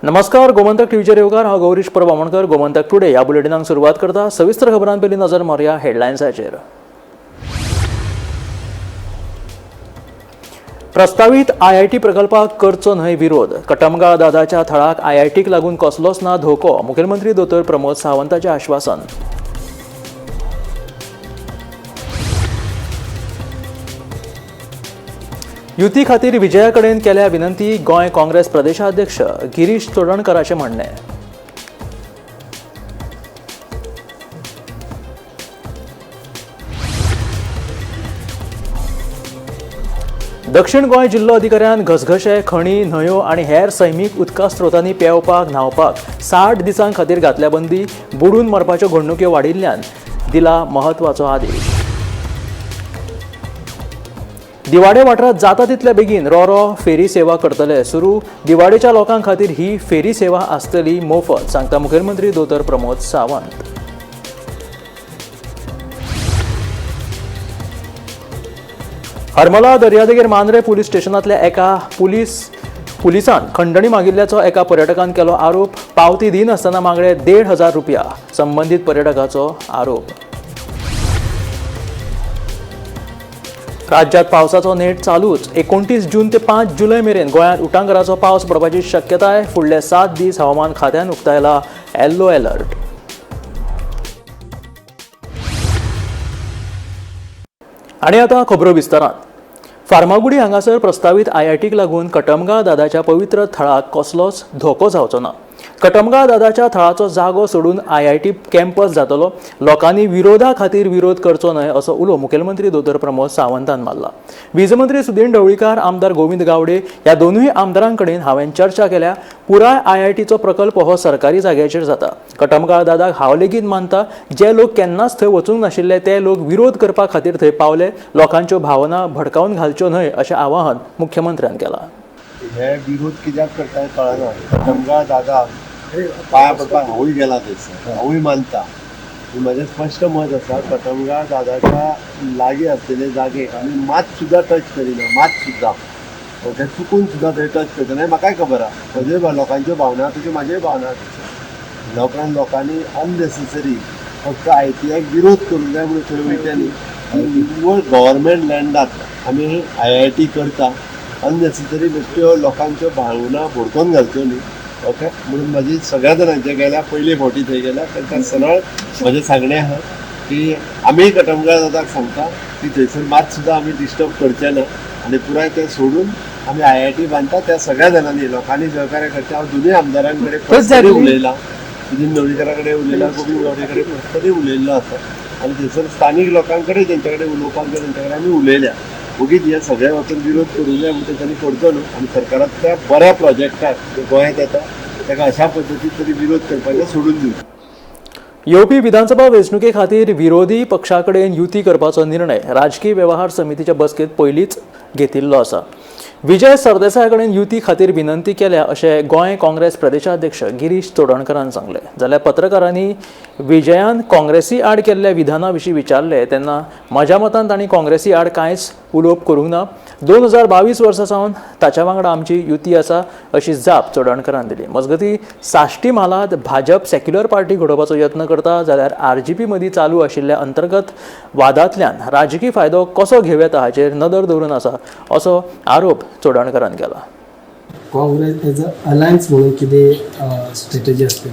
नमस्कार, गोमंतक टीव्हीचेर येवकार. हांव गौरीश परब आमोणकर. गोमंतक टुडे ह्या बुलेटिनाक सुरवात करता. सविस्तर खबरां पयलीं नजर मारुया हेडलायन्साचेर. प्रस्तावीत आयआयटी प्रकल्पाक करचो न्हय विरोध. कटमगाळ दादाच्या थळाक आयआयटीक लागून कसलोच ना धोको, मुखेलमंत्री दोतोर प्रमोद सावंताचें आश्वासन. युती खातीर विजया कडेन केल्या विनंती, गोंय काँग्रेस प्रदेशाध्यक्ष गिरीश चोडणकराचें म्हणणें. दक्षिण गोंय जिल्लो अधिकाऱ्यान घसघशे, खणी, न्हंयो आनी हेर सैमीक उदका स्रोतांनी पेंवपाक, न्हांवपाक 60 दिसां खातीर घातल्या बंदी. बुडून मरपाच्यो घडणुक्यो वाडिल्ल्यान दिला म्हत्वाचो आदेश. दिवाडे वाठारांत जाता तितले बेगीन रोरो फेरी सेवा करतले सुरू. दिवाडेच्या लोकां खातीर ही फेरी सेवा आसतली मोफत, सांगता मुखेलमंत्री दोतोर प्रमोद सावंत. हरमला दर्यादेगेर मांद्रे पुलीस स्टेशनांतल्या एका पुलिसान खंडणी मागिल्ल्याचो एका पर्यटकान केलो आरोप. पावती दिनासतना मागले 1500 रुपया, संबंदीत पर्यटकाचो आरोप. राज्यात पावसाचो नेट चालूच. 29 जून ते 5 जुलय मेरेन गोंयांत उटांगराचो पावस पडपाची शक्यताय. फुडले 7 दीस हवामान खात्यान उक्तायला येल्लो अलर्ट. आनी आतां खबरो विस्तारान. फार्मागुडी हांगासर प्रस्तावीत आयआयटीक लागून कटमगाळ दादाच्या पवित्र थळाक कसलोच धोको जावचो ना. कटमगाळ दादाच्या थळाचो जागो सोडून आयआयटी कॅम्पस जातलो. लोकांनी विरोधा खातीर विरोध करचो न्हय, असो उलो मुखेलमंत्री दोतोर प्रमोद सावंतान मारला. वीज मंत्री सुदीन ढवळीकार, आमदार गोविंद गावडे ह्या दोनूय आमदारां कडेन हांवें चर्चा केल्या. पुराय आयआयटीचो प्रकल्प हो सरकारी जाग्याचेर जाता. कटमगाळ दादाक हांव लेगीत मानता. जे लोक केन्नाच थंय वचूंक नाशिल्ले ते लोक विरोध करपा खातीर थंय पावले. लोकांच्यो भावना भडकावन घालच्यो न्हय, अशें आवाहन मुख्यमंत्र्यान केलां. हे विरोध कित्याक करता कळना. कटमगाळ दादा पांया पडपाक हांवूय गेला थंयसर, हांवूय मानता. पूण म्हाजें स्पश्ट मत आसा, कटमगाळ दादाच्या लागीं आसलेले जागे आमी मात सुद्दां टच करिना, मात सुद्दां. ओके, चुकून सुद्दां थंय टच करतना म्हाकाय खबर आसा. म्हज्योय लोकांच्यो भावना तश्यो म्हाज्योय भावना आसा. उपरांत लोकांनी अननेसेसरी फक्त आयटीआयक विरोध करूंक जाय म्हणून थंय वयता न्ही. निव्वळ गव्हर्मेंट लँडात आमी आयआयटी करता. अननेसेसरी बेश्ट्यो लोकांच्यो भावना भडकोवन घालच्यो न्ही. ओके, म्हणून म्हाजी सगळ्या जाणांचे गेल्या, पयले फावटी थंय गेल्या तांकां सरळ म्हजें सांगणें आहा की आमी कटमगाळ दादाक सांगता की थंयसर मात सुद्दां आमी डिस्टर्ब करचे ना आनी पुराय तें सोडून आमी आयआयटी बांदता. त्या सगळ्या जाणांनी लोकांनी सहकार्य करचें. हांव दोनूय आमदारां कडेन पर्सनली उलयलां, सुदीन ढवळीकरा कडेन उलयलां, गोविंद गावडे कडेन पर्सनली उलयल्लो आसा आनी थंयसर स्थानीक लोकां कडेन जेंच्या कडेन उलोवपाक जाय तेंच्या कडेन आमी उलयल्या. ओगीच हे सगळे वचून विरोध करूं जाय म्हणून तेंच्यांनी करचो न्हू आनी सरकारांतल्या बऱ्या प्रोजेक्टाक गोंयांत येता ताका अशा पद्दतीन तरी विरोध करपाचें सोडून दिवचें. येवपी विधानसभा वेंचणुके खातीर विरोधी पक्षा कडेन युती करपाचो निर्णय राजकीय वेव्हार समितीच्या बसकेंत पयलींच घेतिल्लो आसा. विजय सरदेसाया कडेन युती खातीर विनंती केल्या, अशें गोंय काँग्रेस प्रदेशाध्यक्ष गिरीश चोडणकरान सांगलें. जाल्यार पत्रकारांनी विजयान काँग्रेसी आड केल्ल्या विधाना विशीं विचारलें तेन्ना म्हज्या मतान तांणी काँग्रेसी आड कांयच उलोवप करूंक ना. 2022 वर्सा सावन ताच्या वांगडा आमची युती आसा, अशी जाप चोडणकरान दिली. मजगतीं, साश्टी म्हालांत भाजप सेक्युलर पार्टी घडोवपाचो यत्न करता, जाल्यार आरजीपी मदीं चालू आशिल्ल्या अंतर्गत वादांतल्यान राजकी फायदो कसो घेवं येता हाचेर नदर दवरून आसा, असो आरोप चोडणकरान केला. काँग्रेस एज अ अलायन्स म्हणून कितें स्ट्रेटजी आसतली?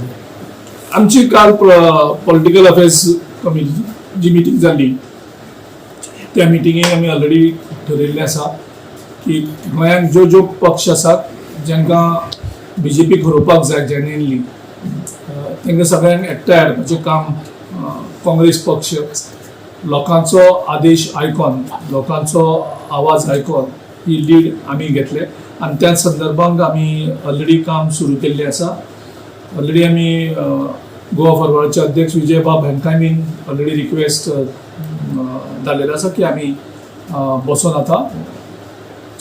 आमची काल पॉलिटिकल अफेर्स कमिटीची जी मिटींग जाली, त्या मिटिंगेक आमी ऑलरेडी ठरयल्लें आसा की गोंयांत ज्यो ज्यो पक्ष आसात जांकां बीजेपीक हरोवपाक जाय जेन्युइनली, तांकां सगळ्यांक एकठांय हाडपाचें काम काँग्रेस पक्ष लोकांचो आदेश आयकोन, लोकांचो आवाज आयकोन ही लीड आमी घेतले आनी त्या संदर्भात आमी ऑलरेडी काम सुरू केल्लें आसा. ऑलरेडी आमी गोवा फॉरवर्डाचे अध्यक्ष विजय बाब हांकांय बीन ऑलरेडी रिक्वेस्ट धाडलेलो आसा की आमी बसोन आतां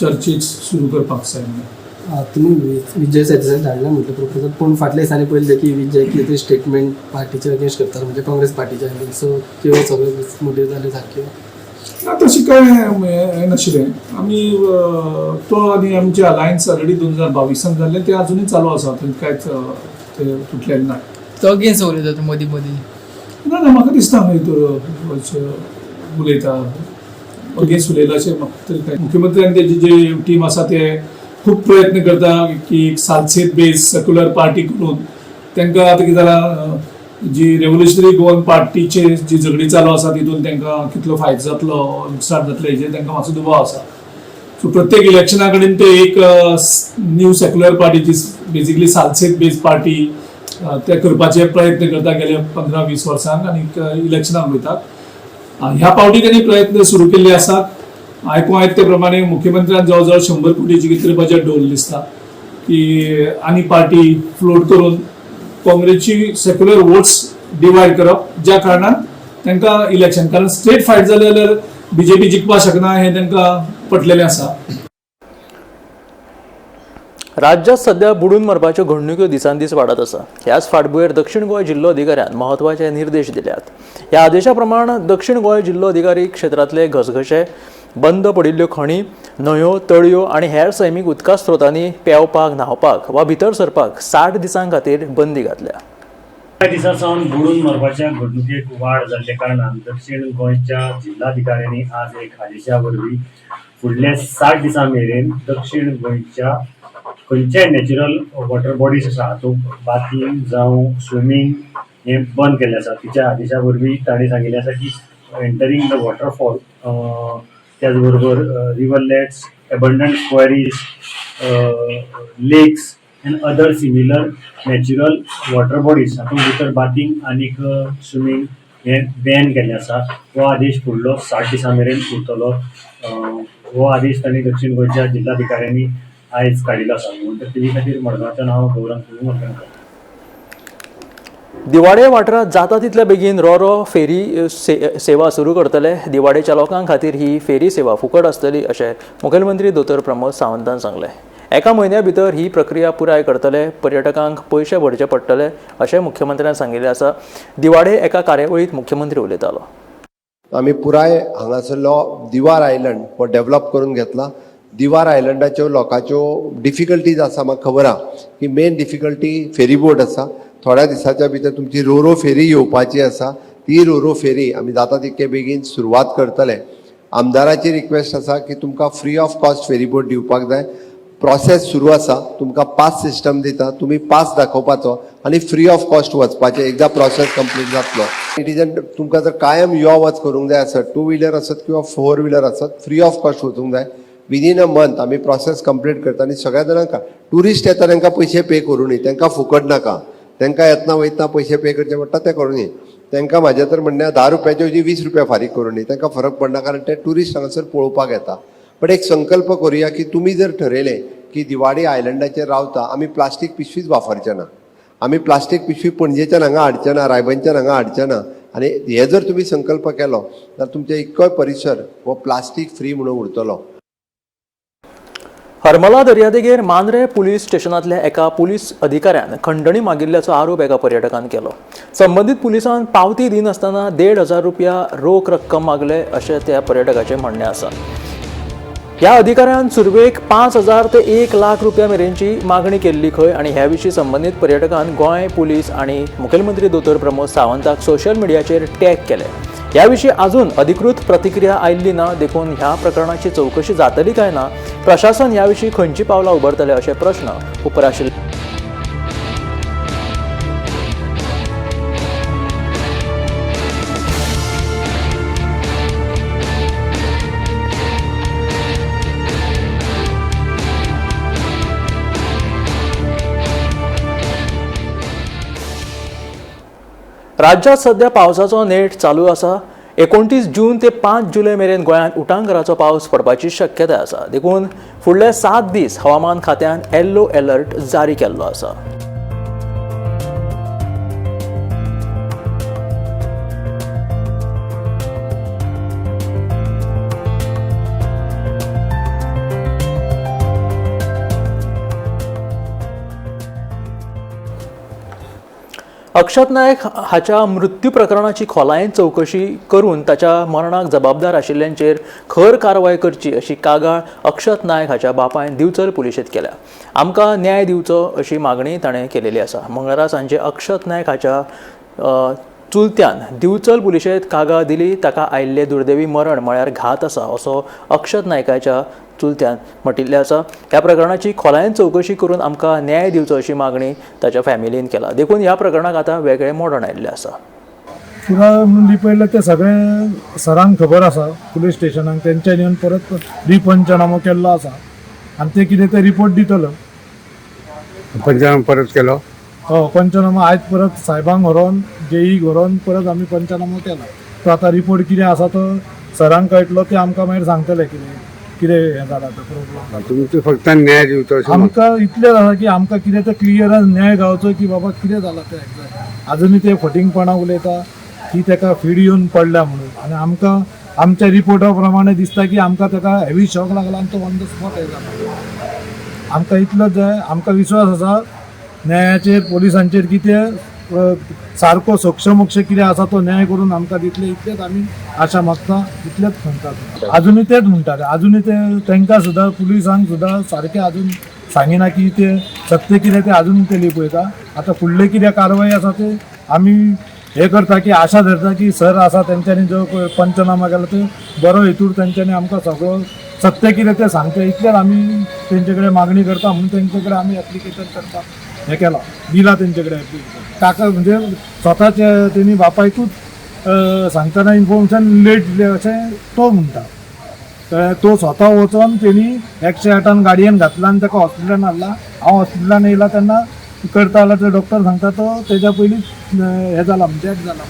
चर्चेक सुरू करपाक जाय म्हणून. तुमी विजय सरदेसाय धाडला म्हटलं प्रपोजल, पूण फाटल्या दिसांनी पळयलें की विजय कितें तरी स्टेटमेंट पार्टीचे अगेन्स्ट करता, म्हणजे काँग्रेस पार्टीच्या. सो त्यो सगळ्यो मोटिव्ह जाल्यो सारक्यो? ना, तशें कांय हें नाशिल्लें. आमी तो आनी आमचे अलायन्स ऑलरेडी 2022 जाल्लें, तें अजुनूय चालू आसा, थंय कांयच ते तुटलेलें ना. तो अगेन्स्ट उलयता तूं मदीं मदीं. ना ना, म्हाका दिसना खंय तर उलयता, अगेन्स्ट उलयला अशें म्हाका तरी कांय. मुख्यमंत्री आनी तेजी जी टीम आसा ते खूब प्रयत्न करता की एक सालसेत बेज सेक्युलर पार्टी करून तांकां आतां कितें जालां, जी रेव्होल्युशनरी गोवन पार्टीचे जी झगडी चालू आसा तितून तांकां कितलो फायदो जातलो, लुकसाण जातलें हेजेर तांकां मातसो दुबाव आसा. सो प्रत्येक इलेक्शना कडेन ते एक न्यू सेक्युलर पार्टी जी बेजिकली सालसेत बेज पार्टी ते करपाचे प्रयत्न करता गेल्या 15-20 वर्सांक आनी इलेक्शनाक वयतात. ह्या फावटी त्यांनी प्रयत्न सुरू केल्ले आसात. आयकूंक आयक ते प्रमाणे मुख्यमंत्र्यान जवळ जवळ 100 कोटीची कितें तरी बजेट दवरलें दिसता की आनी पार्टी फ्लोट करून काँग्रेसची सेक्युलर वोट्स डिवायड करप, ज्या कारणान तांकां इलेक्शन, कारण स्टेट फायट जाले जाल्यार बीजेपी जिखपाक शकना हें तांकां पटलेलें आसा. राज्यात सध्या बुडून मरपाच्यो घडणुक्यो दिसान दीस वाडत आसा. ह्याच फाटभुंयेर दक्षिण गोंय जिल्लो अधिकाऱ्यान म्हत्वाचे निर्देश दिल्यात. ह्या आदेशा प्रमाण दक्षिण गोंय जिल्लो अधिकारी क्षेत्रांतले घसघशे, बंद पडिल्ल्यो खणी, न्हंयो, तळयो आनी हेर सैमीक उदका स्रोतांनी पेंवपाक, न्हांवपाक वा भितर सरपाक 60 दिसां खातीर बंदी घातल्या. कांय दिसां सावन बुडून मरपाच्या घडणुकेक वाड जाल्ल्या कारणान दक्षिण गोंयच्या जिल्हाधिकाऱ्यांनी आज एक आदेशा वरवीं फुडल्या 60 दिसां मेरेन दक्षिण गोंयच्या खंयच्याय नॅचरल वॉटर बॉडीज आसा हातूंत बाथिंग जावं स्विमींग हें बंद केल्लें आसा. तिच्या आदेशा वरवीं तांणी सांगिल्लें आसा की एंटरींग the waterfall, त्याच बरोबर rivulets, abandoned quarries, lakes and other similar natural water bodies हातूंत भितर बाथिंग आनीक स्विमींग हें बॅन केल्लें आसा. हो आदेश फुडलो 60 दिसां मेरेन उरतलो. हो आदेश तांणी दक्षिण गोंयच्या जिल्हाधिकाऱ्यांनी आयज काडिल्लो आसा. म्हणटकीर तेजे खातीर मडगांवच्यान हांव गौरांग प्रभू. दिवाडे वाठारांत जाता तितल्या बेगीन रोरो फेरी सेवा सुरू करतले. दिवाडेच्या लोकां खातीर ही फेरी सेवा फुकट आसतली अशें मुखेलमंत्री दोतोर प्रमोद सावंतान सांगलें. एका म्हयन्या भितर ही प्रक्रिया पुराय करतले. पर्यटकांक पयशे भरचे पडटले अशें मुख्यमंत्र्यान सांगिल्लें आसा. दिवाडे एका कार्यावळींत मुख्यमंत्री उलयतालो. आमी पुराय हांगासरलो दिवार आयलंड हो डेवलप करून घेतला. दिवार आयलंडाच्यो लोकांच्यो डिफिकल्टीज आसा, म्हाका खबर आहा की मेन डिफिकल्टी फेरीबोट आसा. थोड्या दिसाच्या भितर तुमची रोरो फेरी येवपाची आसा. ती रोरो फेरी आमी जाता तितके बेगीन सुरवात करतले. आमदाराची रिक्वेस्ट आसा की तुमकां फ्री ऑफ कॉस्ट फेरीबोट दिवपाक जाय. प्रोसेस सुरू आसा. तुमकां पास सिस्टम दिता, तुमी पास दाखोवपाचो आनी फ्री ऑफ कॉस्ट वचपाचें. एकदां प्रोसेस कंप्लीट जातलो, it is an तुमकां जर कायम यो वच करूंक जाय आसत, टू व्हिलर आसत किंवा फोर व्हिलर आसत, फ्री ऑफ कॉस्ट वचूंक जाय. विदीन अ मंथ आमी प्रोसेस कंप्लीट करता आनी सगळ्या जाणांक, ट्युरिस्ट येता तांकां पयशे पे करूं न्ही, तांकां फुकट नाका. तांकां येतना वयतना पयशे पे करचे पडटा, ते करूं न्ही. तांकां म्हाजें तर म्हणणें, 10 रुपयाचे ऐवजी 20 रुपया फारीक करूं न्ही, तांकां फरक पडना, कारण ते ट्युरिस्ट हांगासर पळोवपाक येता. बट एक संकल्प करुया की तुमी जर ठरयलें की दिवाडी आयलंडाचेर रावता, आमी प्लास्टीक पिशवीच वापरचे ना, आमी प्लास्टीक पिशवी पणजेच्यान हांगा हाडचे ना, रायबंच्यान हांगा हाडचे ना, आनी हे जर तुमी संकल्प केलो जाल्यार तुमचें इतकोय परिसर हो प्लास्टीक फ्री म्हणून उरतलो. हरमला दर्यादेगेर मांद्रे पुलीस स्टेशनांतल्या एका पुलीस अधिकाऱ्यान खंडणी मागिल्ल्याचो आरोप एका पर्यटकान केलो. संबंदीत पुलिसान पावती दिनासतना 1500 रुपया रोख रक्कम मागले अशें त्या पर्यटकाचें म्हणणें आसा. ह्या अधिकाऱ्यान सुरवेक 5000 ते 1 लाख रुपया मेरेनची मागणी केल्ली खंय आनी ह्या विशीं संबंदीत पर्यटकान गोंय पुलीस आनी मुखेलमंत्री दोतोर प्रमोद सावंताक सोशल मिडियाचेर टॅग केले. ह्या विशीं अजून अधिकृत प्रतिक्रिया आयिल्ली ना, देखून ह्या प्रकरणाची चवकशी जातली काय ना, प्रशासन ह्या विशीं खंयची पावलां उबारतले अशे प्रश्न उप्राशिल्ले. राज्यात सध्या पावसाचो नेट चालू आसा. 29 जून ते 5 जुलय मेरेन गोंयांत उटांगराचो पावस पडपाची शक्यताय आसा. देखून फुडले 7 दीस हवामान खात्यान येल्लो अलर्ट जारी केल्लो आसा. अक्षत नायक हाच्या मृत्यू प्रकरणाची खोलायेन चवकशी करून ताच्या मरणाक जबाबदार आशिल्ल्यांचेर खर कारवाय करची अशी कागाळ अक्षत नायक हाच्या बापायन दिवचल पुलिशेंत केल्या. आमकां न्याय दिवचो अशी मागणी ताणें केलेली आसा. मंगळारा सांजे अक्षत नायक हाच्या चुलत्यान दिवचल पुलिशेंत कागाळ दिली. ताका आयिल्लें दुर्दैवी मरण म्हळ्यार घात आसा असो अक्षत नायकाच्या चुलत्यान म्हटिल्लें आसा. ह्या प्रकरणाची खोलायेन चवकशी करून आमकां न्याय दिवचो अशी मागणी ताच्या फॅमिलीन केला. देखून ह्या प्रकरणाक आतां वेगळें मोडण आयिल्लें आसा. पुराय म्हणून लिपयल्लें तें सगळें सरांक खबर आसा. पुलीस स्टेशनाक तेंच्यानी येवन परत रिपंचनामो केल्लो आसा आनी ते कितें ते रिपोर्ट दितलो. पंचनामा परत केलो. हय, पंचनामो आयज परत सायबांक व्हरोन, जेईक व्हरोन परत आमी पंचनामो केला. तो आतां रिपोर्ट कितें आसा तो सरांक कळटलो, ते आमकां मागीर सांगतले कितें कितें हें जाला तो प्रोब्लम. तुमचो फक्त न्याय दिवचो अशें आमकां इतलें जाला की आमकां कितें तें क्लियरन्स न्याय गावचो की बाबा कितें जाला तें एग्जॅक्ट. आजुनूय ते फटींगपणां उलयता की ताका फीड येवन पडल्या म्हणून, आनी आमकां आमच्या रिपोर्टा प्रमाणे दिसता की आमकां ताका हेवी शॉक लागला आनी तो ऑन the spot हे जाला. आमकां इतलोच जाय, आमकां विश्वास आसा न्यायाचेर, पोलिसांचेर की ते सारको सोक्षमोक्ष कितें आसा तो न्याय करून आमकां दितले, इतलेच आमी आशा मागता, इतलेच म्हणटा. आजुनूय तेच म्हणटाले, आजुनूय ते तांकां सुद्दां पुलिसांक सुद्दां सारकें आजून सांगिना की ते सत्य कितें तें आजून ते लिपयता. आतां फुडले कितें कारवाय आसा ते आमी हे करता की आशा धरता की सर आसा तेंच्यांनी जो पळय पंचनामा केला ते बरो हेतूर तेंच्यांनी आमकां सगळो सत्य कितें तें सांगचें, इतलेंच आमी तेंचे कडेन मागणी करता. म्हणून तेंचे कडेन आमी एप्लिकेशन करता हें केलां, दिलां तेंचे कडेन एप्लिकेशन. काका म्हणजे स्वताचे तेणी बापायकूच सांगतना इन्फॉर्मेशन लेट दिलें अशें तो म्हणटा. कळ्ळें? तो स्वता वचोन तेणी 108 गाडयेन घातला आनी ताका हॉस्पिटलान हाडला. हांव हॉस्पिटलान येयला तेन्ना करता जाल्यार ते डॉक्टर सांगता तो तेज्या पयलींच हें जाला, डेथ जाला.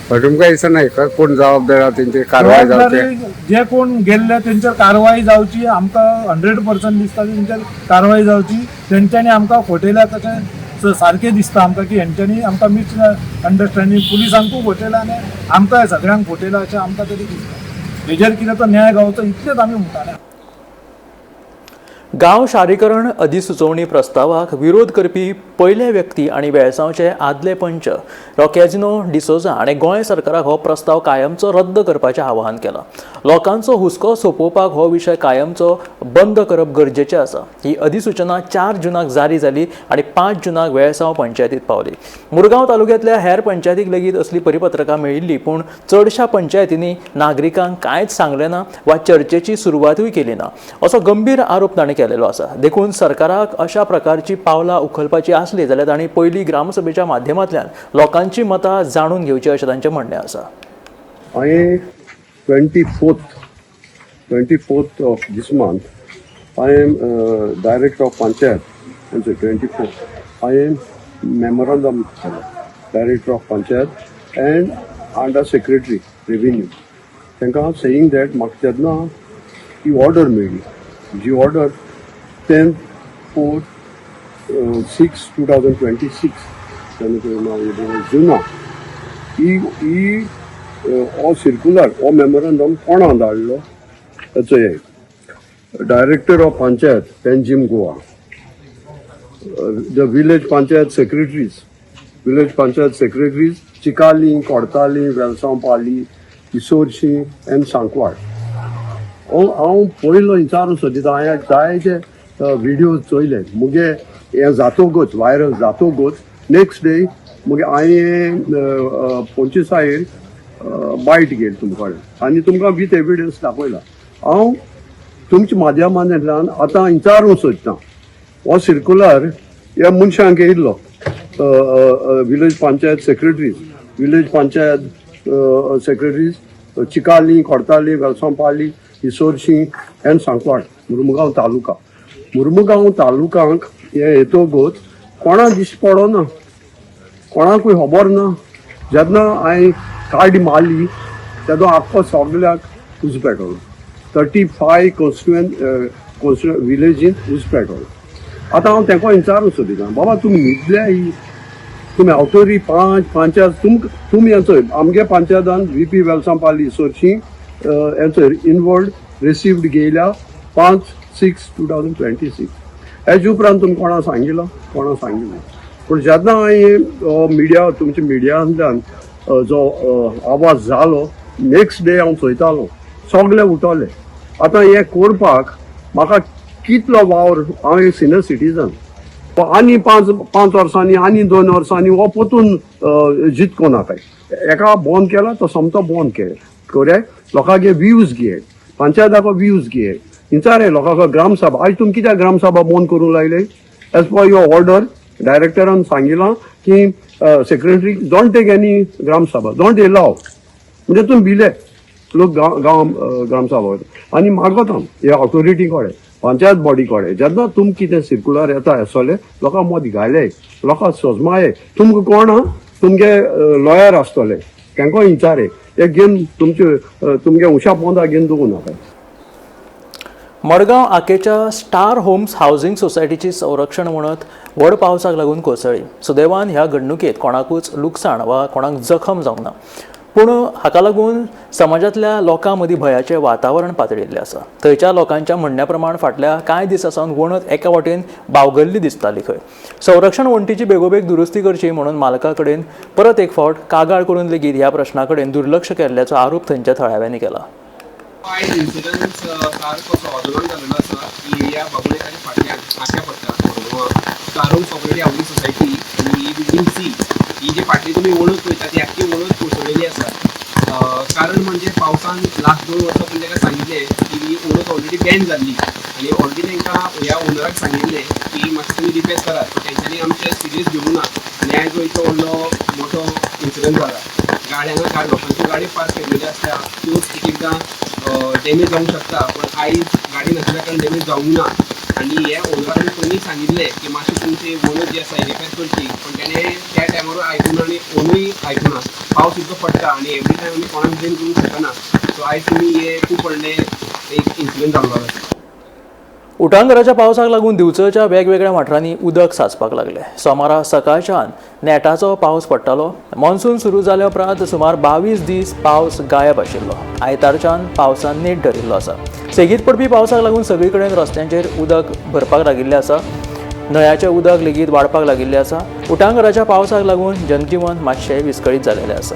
पण तुमकां दिसना हेका कोण जबाबदार आहा तेंचेर कारवाय जावची? जबाबदारी जे कोण गेल्ले तेंचेर कारवाय जावची. आमकां 100% दिसता की तेंचेर कारवाय जावची. तेंच्यांनी आमकां फटयल्या तशें सारकें दिसता आमकां की हेंच्यांनी आमकां मिस अंडरस्टँडींग पुलिसांकूय फटयला आनी आमकां सगळ्यांक फटयला अशें आमकां तरी दिसता. हेजेर कितें तो न्याय गावचो इतलेंच आमी म्हणटाले. गांव शारीकरण अधिसुचोवणी प्रस्तावाक विरोध करपी पयले व्यक्ती आनी वेळसांवचे आदले पंच रॉकेजिनो डिसोजा हाणें गोंय सरकाराक हो प्रस्ताव कायमचो रद्द करपाचें आवाहन केलां. लोकांचो हुस्को सोंपोवपाक हो विशय कायमचो बंद करप गरजेचें आसा. ही अधिसुचना 4 जुनाक जारी जाली आनी 5 जुनाक वेळसांव पंचायतीत पावली. मुरगांव तालुक्यांतल्या हेर पंचायतीक लेगीत असली परिपत्रकां मेळिल्ली, पूण चडश्या पंचायतींनी नागरिकांक कांयच सांगलें ना वा चर्चेची सुरवातूय केली ना असो गंभीर आरोप ताणें केलेलो आसा. देखून सरकाराक अशा प्रकारची पावलां उखलपाची आसली जाल्यार तांणी पयलीं ग्रामसभेच्या माध्यमांतल्यान लोकांची मतां जाणून घेवची अशें तांचें म्हणणें आसा. हांवें 24th of this month I am director of panchayat 24th I am memorandum केलो director of panchayat and under secretary revenue तांकां सेईंग that म्हाका जेन्ना ही ऑर्डर मेळ्ळी, जी ऑर्डर 10/4/6/2026 तेन्ना जुना ही ही हो सिर्कुलर हो मेमोरंडम कोणा धाडलो ताचो हे director of panchayat Panjim Goa, the village panchayat secretaries, village panchayat secretaries Chicalim, Cortalim, Velsao Pali, Isorshi and Sancoale. हांव पयलो विचारूंक सोदिता, हांवें जायते विडियोज चोयले मुगे हें जातकूच, व्हायरल जातकूच नेक्स्ट डे मुगे हांवें 25 बायट गेली तुमकां कडेन आनी तुमकां विथ एविडन्स दाखयला. हांव तुमच्या माध्यमांतल्यान आतां विचारूंक सोदता, हो सिर्कुलर ह्या मनशांक येयल्लो, village panchayat secretaries, village panchayat secretaries Chicalim, Cortalim, Velsao Pali, Isorshi and Sancoale, Mormugao taluka. Mormugao तालुकांक हें येतकूच कोणा दिश्टी पडना, कोणाकूय खबर ना. जेन्ना हांवें काडी मारली तेदो आख्खो सगल्याक उजो पेटवलो. 35 कॉन्स्टिट्युएंट विलेजीन उजो पेटवलो. आतां हांव तेंको विचारूंक सोदिता, बाबा तुमी न्हिदल्या ही, तुमी आवटोरी पांच पंचायत तुमकां तुमी हें आमगे पंचायतान व्ही पी वेलसांव पाली इसोरशी हेंचो इनवर्ड रिसिव्ड गेल्या 5/6/2026. हेजे उपरांत तुमी कोणा सांगिल्लो, कोणा सांगिल्लो? पूण जेन्ना हांवें मिडिया तुमच्या मिडियांतल्यान जो आवाज जालो, नेक्स्ट डे हांव चोयतालो सगळे उठले. आतां हें करपाक म्हाका कितलो वावर, हांव एक सिनियर सिटीजन, आनी 5 वर्सांनी आनी 2 वर्सांनी हो परतून जितको ना काय. एका बंद केला तो सोमतो बंद केले करेक्ट. लोकांगे व्यूज घे, पंचायताको व्यूज घे, इंचारे लोकांक ग्रामसभा. आयज तुमी कित्याक ग्रामसभा बंद करूंक लायले? एज पर your order डायरेक्टरान सांगिलां की secretary don't take any gram sabha, don't allow. म्हणजे तुमी भिले लोक गांव ग्रामसभा वयता आनी मागता हे ऑथॉरिटी कडेन, पंचायत बॉडी कडेन, जेन्ना तुम कितें सिर्कुलर येता आसले लोकांक मत घाले, लोकांक सजमाये. तुमकां कोण आहा, तुमगे लॉयर आसतले, तांकां विचारे एक घेवन तुमचे तुमगे उशा पोंदा घेवन दवरूं नाका. मडगांव आकेच्या स्टार होम्स हावसिंग सोसायटीची संरक्षण म्हणत व्हड पावसाक लागून कोसळ्ळी. सुदैवान ह्या घडणुकेत कोणाकूच लुकसाण वा कोणाक जखम जावंक ना, पूण हाका लागून समाजांतल्या लोकां मदीं भंयाचें वातावरण पातळिल्लें आसा. थंयच्या लोकांच्या म्हणण्या प्रमाण फाटल्या कांय दिसां सावन वणत एका वाटेन बावगल्ली दिसताली खंय. संरक्षण वण्टीची बेगोबेग दुरुस्ती करची म्हणून मालका कडेन परत एक फावट कागाळ करून लेगीत ह्या प्रश्ना कडेन दुर्लक्ष केल्ल्याचो आरोप थंयच्या थळाव्यांनी केला. आयज इन्सिडन्स सारको सवादोरान जाल्लो आसा. ही एरिया बाबुलेकाच्या फाटल्यान आशा पडटा मडगांवां star homes already housing society आनी ही बिल्डींग सी ही जी फाटली तुमी वणत पळयता ती आख्खी वणत कोसळलेली आसा. कारण म्हणजे पावसान लास्ट 2 वर्सां पयलीं ताका सांगिल्लें की ही वणत ऑलरेडी बॅन जाल्ली आनी ऑलरेडी तांकां ह्या ओनराक सांगिल्लें की मातशें तुमी रिपेर करात, तेंच्यांनी आमचें सिरियस घेवंक ना आनी आयज हो इतलो व्हडलो मोठो इन्सिडंट जाला. गाडयांक लोकांच्यो गाडयो पार्क केल्ल्यो आसता त्योच एक एकदां डॅमेज जावंक शकता, पण आयज गाडी नासल्या कारणान डॅमेज जावंक ना. आनी हे ओनराक आमी पयलीं सांगिल्लें की मातशी तुमची वणत जी आसा रिपेर करची, पण तेणें त्या टायमार आयकूना आनी ओनूय आयकूना. पावस इतलो पडटा आनी एवरी टायम आमी कोणाक ब्लेम करूंक शकना. सो आयज तुमी हे खूब व्हडलें एक इन्सिडंट जाल्लो आसा. उटांगराच्या पावसाक लागून दिवचलच्या वेगवेगळ्या वाठारांनी उदक साचपाक लागलें. सोमारा सकाळच्यान नेटाचो पावस पडटालो. मॉन्सून सुरू जाल्या उपरांत सुमार 22 दीस पावस गायब आशिल्लो. आयतारच्यान पावसान नेट धरिल्लो आसा. सेगीत पडपी पावसाक लागून सगळे कडेन रस्त्यांचेर उदक भरपाक लागिल्लें आसा. न्हंयाचें उदक लेगीत वाडपाक लागिल्लें आसा. उटांगराच्या पावसाक लागून जनजीवन मातशें विस्कळीत जालेलें आसा.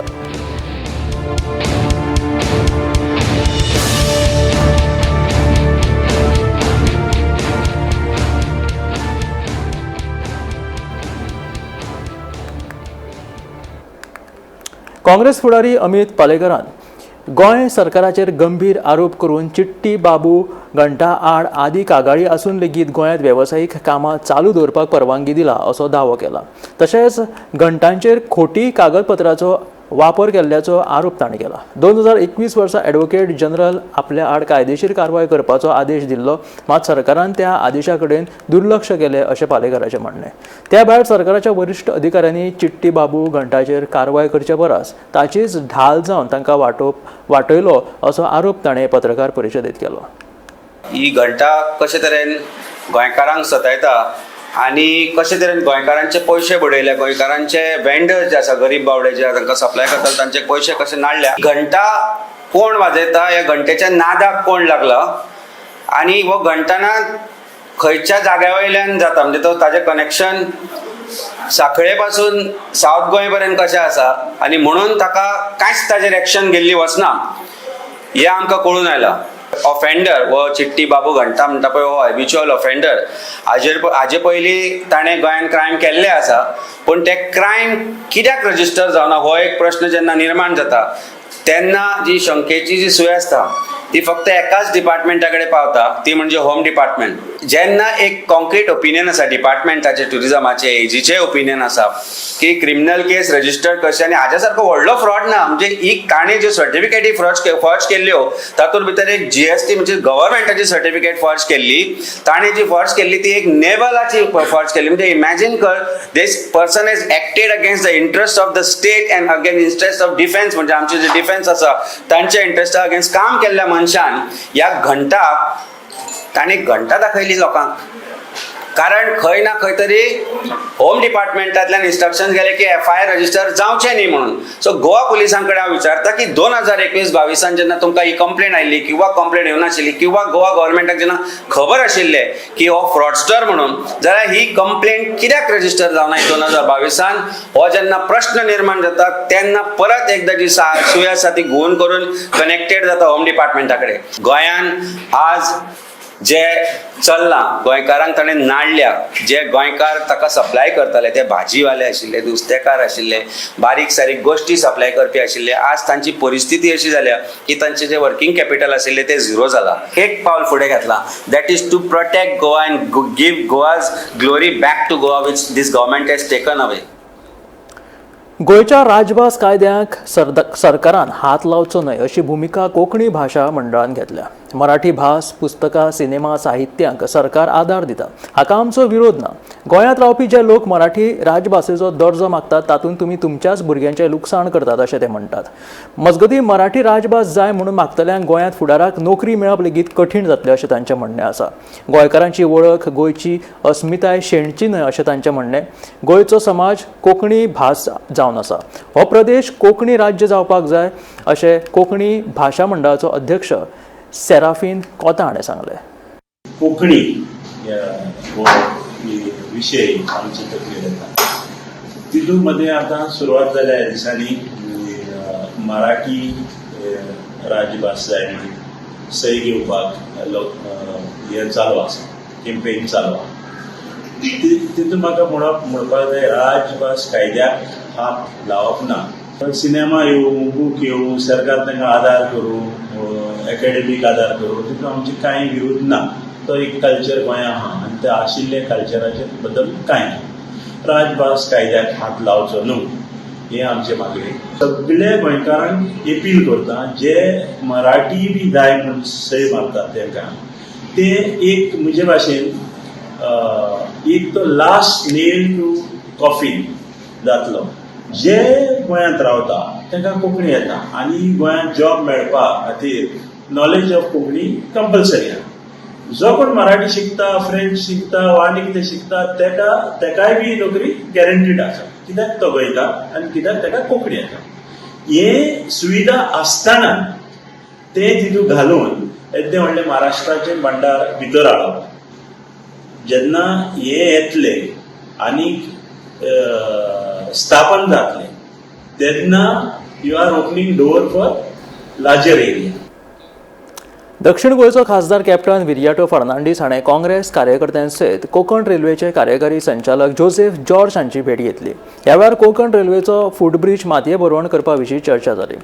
काँग्रेस फुडारी अमित पालेकरान गोंय सरकाराचेर गंभीर आरोप करून चिट्टी बाबू घंटा आड आदी कागाळी आसून लेगीत गोंयांत वेवसायीक कामां चालू दवरपाक परवानगी दिला असो दावो केला. तशेंच घंटांचेर खोटी कागदपत्राचो वापर केल्ल्याचो आरोप ताणें केला. 2021 वर्सा ॲडव्होकेट जनरल आपल्या आड कायदेशीर कारवाय करपाचो आदेश दिल्लो, मात सरकारान त्या आदेशा कडेन दुर्लक्ष केलें अशें पालेकराचें म्हणणें. त्या भायर सरकाराच्या वरिश्ठ अधिकाऱ्यांनी चिट्टी बाबू घंटाचेर कारवाय करचे परस ताचीच ढाल जावन तांकां वाटयलो असो आरोप ताणें पत्रकार परिशदेंत केलो. ही घंटा कशे तरेन गोंयकारांक सतायता आनी कशे तरेन गोंयकारांचे पयशे बडयले, गोंयकारांचे वेंडर्स जे आसा गरीब बावडे जे तांकां सप्लाय करतात तांचे पयशे कशे नाडल्या, घंटा कोण वाजयता, ह्या घंटेच्या नादाक कोण लागला आनी हो घंटाना खंयच्या जाग्या वयल्यान जाता, म्हणजे तो ताजें कनेक्शन साखळे पासून सावथ गोंय पर्यंत कशें आसा आनी म्हणून ताका कांयच ताजेर एक्शन घेल्ली वचना हें आमकां कळून आयलां. ऑफेंडर हो चिट्टी बाबू घंटा म्हणटा पळय हो हॅबिच्युअल ऑफेंडर. हाजे पयलीं ताणें गोंयांत क्रायम केल्ले आसा, पूण ते क्रायम कित्याक रजिस्टर जावना हो एक प्रश्न जेन्ना निर्माण जाता तेन्ना जी शंकेची जी सुय आसता ती फक्त एकाच डिपार्टमेंटा कडेन पावता, ती म्हणजे होम डिपार्टमेंट. जेन्ना एक कॉन्क्रीट ओपिनियन आसा डिपार्टमेंटाचे, ट्युरिजमाचे, एजीचे ओपिनियन आसा की क्रिमिनल केस रजिस्टर करचे आनी हाज्या सारको व्हडलो फ्रॉड ना, म्हणजे ही ताणें ज्यो सर्टिफिकेटी फॉर्ज केल्ल्यो तातूंत भितर एक जीएसटी म्हणजे गव्हर्मेंटाची सर्टिफिकेट फॉर्ज केल्ली, ताणें जी फॉर्ज केल्ली ती एक नेवलाची फॉर्ज केल्ली. म्हणजे इमॅजीन कर, this person has acted against the interest of the state and against interest of defence, म्हणजे आमचे जे डिफेन्स आसा तांच्या इंट्रस्टा अगेन्स्ट काम केल्ल्या मनशान ह्या घंटाक ताणें घंटा दाखयली लोकांक. कारण खंय ना खंय तरी होम डिपार्टमेंटांतल्यान इन्स्ट्रक्शन गेले की एफआयआर रजिस्टर जावचें न्ही म्हणून. सो गोवा पुलिसां कडेन हांव विचारता की 2021-22 जेन्ना तुमकां ही कंप्लेन आयिल्ली किंवा कंप्लेन येवनाशिल्ली किंवा गोवा गव्हर्मेंटाक जेन्ना खबर आशिल्लें की हो फ्रॉडस्टर म्हणून, जाल्यार ही कंप्लेन कित्याक रजिस्टर जावना 2022 हो जेन्ना प्रश्न निर्माण जाता तेन्ना परत एकदां जी सुय आसा ती घुंवून करून कनेक्टेड जाता होम डिपार्टमेंटा कडेन. गोंयान आज जे चल्लां, गोंयकारांक ताणें नाडल्या, जे गोंयकार ताका सप्लाय करताले ते भाजीवाले आशिल्ले, नुस्तेकार आशिल्ले, बारीक सारीक गोश्टी सप्लाय करपी आशिल्ले, आज तांची परिस्थिती अशी जाल्या की तांचे जे वर्किंग कॅपिटल आशिल्लें तें झिरो जाला. एक पावल फुडें घेतलां, that is to protect Goa and give Goa's glory back to Goa which this government has taken away. गोंयच्या राजभास कायद्याक सरकारान हात लावचो न्हय अशी भुमिका कोंकणी भाशा मंडळान घेतल्या. मराठी भास, पुस्तकां, सिनेमा, साहित्यांक सरकार आदार दिता, हाका आमचो विरोध ना. गोंयांत रावपी जे लोक मराठी राजभाशेचो दर्जो मागतात तातूंत तुमी तुमच्याच भुरग्यांचें लुकसाण करतात अशें ते म्हणटात. मजगतीं, मराठी राजभास जाय म्हणून मागतल्यांक गोंयांत फुडाराक नोकरी मेळप लेगीत कठीण जातलें अशें तांचें म्हणणें आसा. गोंयकारांची वळख, गोंयची अस्मिताय शेणची न्हय अशें तांचें म्हणणें. गोंयचो समाज कोंकणी भास जावन आसा, हो प्रदेश कोंकणी राज्य जावपाक जाय अशें कोंकणी भाशा मंडळाचो अध्यक्ष सेराफीन कोता हाणें सांगलें. कोंकणी हो विशय आमच्या तकलेर येता. तितून मदें आतां सुरवात जाल्या ह्या दिसांनी मराठी राजभास जाय म्हणून सही घेवपाक लोक हें चालू आसा, कॅम्पेन चालू आसा. तितून म्हाका म्हणपाक जाय, राजभास कायद्याक हात लावप ना. सिनेमा येवं, बूक येवं, सरकार तांकां आदार करूं, एकाडेमीक आदार करूं, तितून आमचे कांय विरोध ना. तो एक कल्चर गोंया आहा आनी त्या आशिल्ल्या कल्चराचे बद्दल कांय ना. राजभास कायद्याक हात लावचो न्हू हें आमचें मागणें. सगळे गोंयकारांक एपील करता, जे मराठी बी जाय म्हूण सय मारतात तांकां ते एक म्हजे भाशेन एक तो लास्ट नेल टू कॉफीन जातलो. जे गोंयांत रावता तांकां कोंकणी येता आनी गोंयांत जॉब मेळपा खातीर नॉलेज ऑफ कोंकणी कंपल्सरी आहा. जो कोण मराठी शिकता, फ्रेंच शिकता वा आनी कितें शिकता, तेका तेकाय बी नोकरी गॅरंटीड आसा, कित्याक तो गोंयकार आनी कित्याक तेका कोंकणी येता. हे सुविधा आसतना ते तितूंत घालून येद्दें व्हडलें महाराष्ट्राचें भांडार भितर हाडप, जेन्ना हे येतले आनी स्थापन जातले तेन्ना you are opening door for larger area. दक्षिण गोंयचो खासदार कॅप्टन विरियाटो फर्नांडीस हाणें काँग्रेस कार्यकर्त्यां सयत कोंकण रेल्वेचे कार्यकारी संचालक जोसेफ जॉर्ज हांची भेट घेतली. ह्या वेळार कोंकण रेल्वेचो फुटब्रीज मातये भरवण करपा विशीं चर्चा जाली.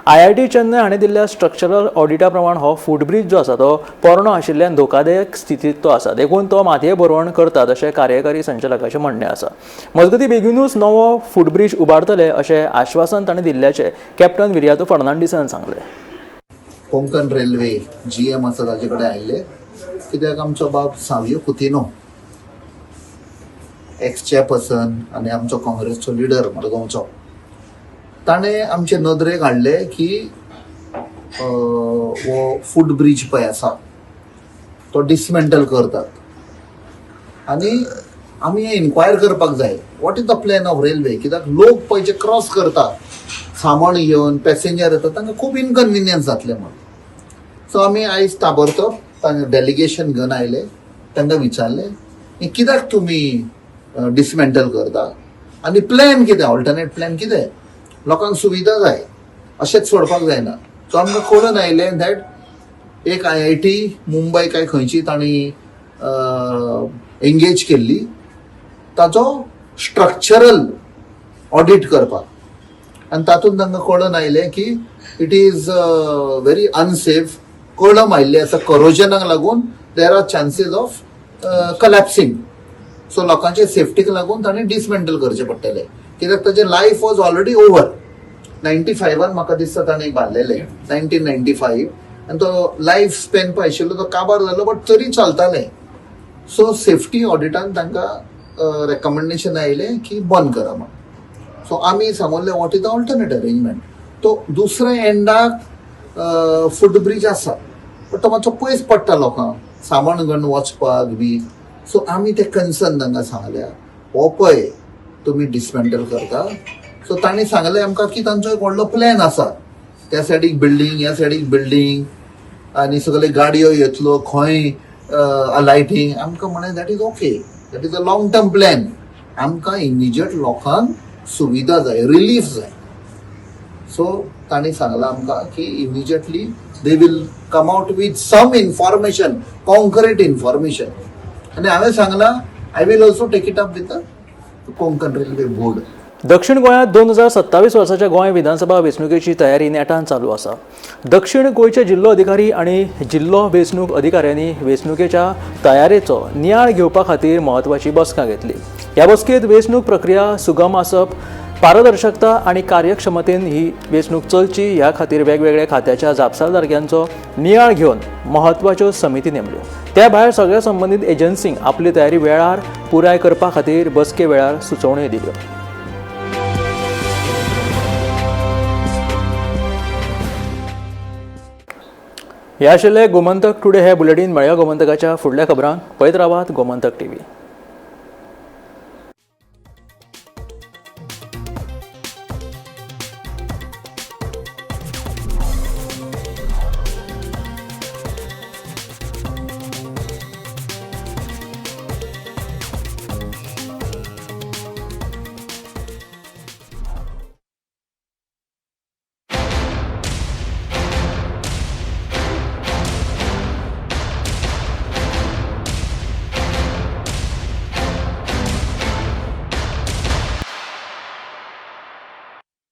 आयआयटी चेन्नय हाणें दिल्ल्या स्ट्रक्चरल ऑडिटा प्रमाण हो फुटब्रीज जो आसा तो पोरणो आशिल्ल्यान धोकादायक स्थितींत तो आसा, देखून तो मातये भरवण करतात अशें कार्यकारी संचालकाचें म्हणणें आसा. मजगतीं, बेगिनूच नवो फुटब्रीज उबारतले अशें आश्वासन ताणें दिल्ल्याचें कॅप्टन विरियातो फर्नांडीसान सांगलें. कोंकण रेल्वे जीएम आसा ताजे कडेन आयिल्ले, कित्याक आमचो बाब सावियो कुतिनो, एक्स चेअरपर्सन आनी आमचो काँग्रेसचो लिडर मडगांवचो, ताणें आमचे नदरेक हाडलें की हो फूट ब्रीज पळय आसा तो डिसमेंटल करतात आनी आमी हें इन्क्वायर करपाक जाय, what is the plan of railway, कित्याक लोक पळय जे क्रॉस करतात, सामान घेवन पॅसेंजर येतात, तांकां खूब इनकन्विनियन्स जातलें म्हणून. सो आमी आयज ताबडतोब तांकां डेलिगेशन घेवन आयले, तांकां विचारलें हें कित्याक तुमी डिसमेंटल करता आनी प्लॅन कितें, ऑल्टरनेट प्लॅन कितें, लोकांक सुविधा जाय, अशेंच सोडपाक जायना. सो आमकां कळून आयलें that एक आयआयटी मुंबय काय खंयची तांणी एंगेज केल्ली ताचो स्ट्रक्चरल ऑडिट करपाक आनी तातूंत तांकां कळून आयलें की it is very unsafe. कळम आयिल्लें आसा, करोजनाक लागून there are chances of collapsing. So लोकांचे सेफ्टीक लागून ताणें डिसमेंटल करचें पडटलें, कित्याक ताचें लायफ वॉज ऑलरेडी ओवर. 95 म्हाका दिसता ताणें बांदलेलें, 1995, आनी तो लायफ स्पेन पळय आशिल्लो तो काबार जालो, बट तरी चलतालें. सो सेफ्टी ऑडिटान तांकां रेकमेंडेशन आयलें की बंद करा म्हण. सो आमी सांगलें, what is the alternate arrangement? तो दुसऱ्या एंडाक फूट ब्रीज आसा, बट तो मातसो पयस पडटा लोकांक सामान घेवन वचपाक बी. सो आमी ते कन्सर्न तांकां सांगल्या, हो पळय तुमी डिसमेंटल करता. सो तांणी सांगलें आमकां की तांचो एक व्हडलो प्लॅन आसा, त्या सायडीक बिल्डींग, ह्या सायडीक बिल्डींग आनी सगळे गाडयो येतलो खंय लायटींग. आमकां म्हणलें that is okay, that is a long term plan. आमकां इमिजिएट लोकांक सुविधा जाय, रिलीफ जाय. सो तांणी सांगलां आमकां की immediately they will come out with some information, concrete information. आनी हांवें सांगलां I will also take it up with the Konkan Railway Board. दक्षिण गोंयांत 2027 वर्साच्या गोंय विधानसभा वेंचणुकेची तयारी नेटान चालू आसा. दक्षिण गोंयचे जिल्लो अधिकारी आनी जिल्लो वेंचणूक अधिकाऱ्यांनी वेंचणुकेच्या तयारेचो नियाळ घेवपा खातीर म्हत्वाची बसका घेतली. ह्या बसकेंत वेंचणूक प्रक्रिया सुगम आसप, पारदर्शकता आनी कार्यक्षमतेन ही वेंचणूक चलची ह्या खातीर वेगवेगळ्या खात्याच्या जापसालदारक्यांचो नियाळ घेवन म्हत्वाच्यो समिती नेमल्यो. त्या भायर सगळ्या संबंदीत एजन्सींक आपली तयारी वेळार पुराय करपा खातीर बसके वेळार सुचोवण्यो दिल्यो. हे आशिल्ले गोमंतक टुडे हे बुलेटीन. मेळया गोमंतकाच्या फुडल्या खबरांक. पळयत रावात गोमंतक टीव्ही.